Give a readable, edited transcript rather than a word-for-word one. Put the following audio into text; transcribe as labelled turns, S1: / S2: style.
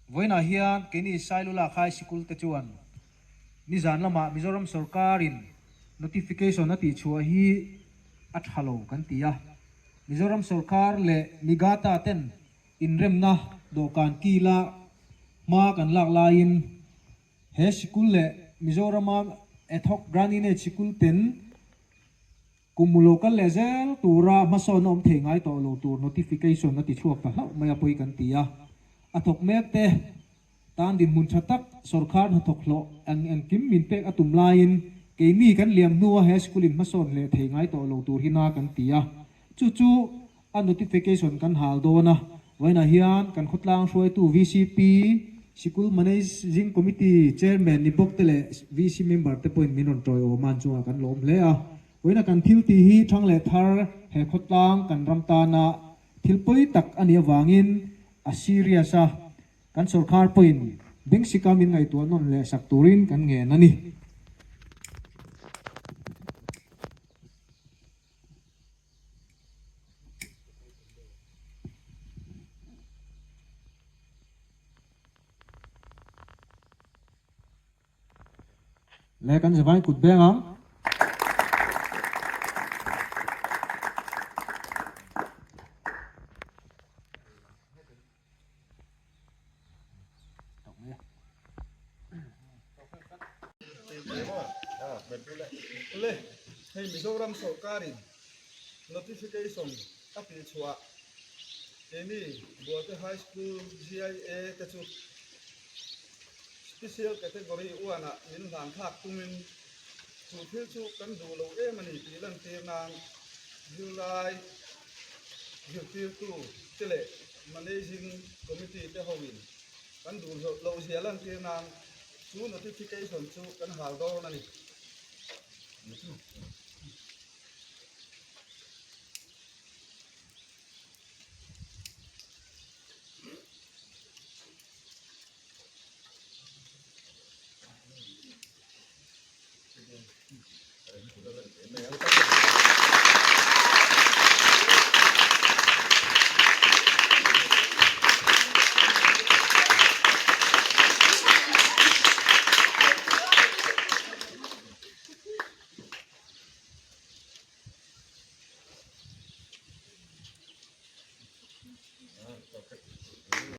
S1: Vawiinah hian keini Sailulak High Sikul te chuan nizan lamah Mizoram sawrkarin notification a tihchhuah hi a tha lo kan ti a. Mizoram sawrkar leh Migata ten inremna dawhkan kila hma kan lak laiin he sikul leh Mizorama Ad-hoc Grant-in-Aid sikul ten Kum mu lo kal leh zel tura hmasawnna awm thei ngai tawh lo tur notification a ti chhuak ta hlauh mai a pawi kan ti a. A thawk mek te tan dinhmun tha tak sawrkhar hnathawk hlawh eng engkim min pek a tum laiin keini kan liam hnua he school in hmasawn leh thei ngai tawh lo tur hi na kan ti a. Chu chu a notification kan hal dawn a, vawiinah hian kan khawtlang hruaitu VCP, Sikul Managing Committee Chairman ni bawk te leh VC member te pawhin min rawn tawiawm a, an chungah kan lawm hle a. Vawiinah kan thil tih hi thang leh thar he khawtlang kan ram tana thil pawi tak a nih avangin a serious a, kan sawrkhar pawhin bengsika min ngaihtuah nawn leh sak turin kan ngen a ni. Le kan zavai kut beng ang.
S2: Le hei Mizoram sawrkarin notification a tih chhuah keini Bualte High School GIA te chu Special Category one ah min hlan thlak tumin chu thil chu kan duh lo em a ni tih lantir nan zirlai zirtirtu te leh Managing Committee te hoin kan duh loh zia lantir nan chu notification chu kan hal dawn a ni.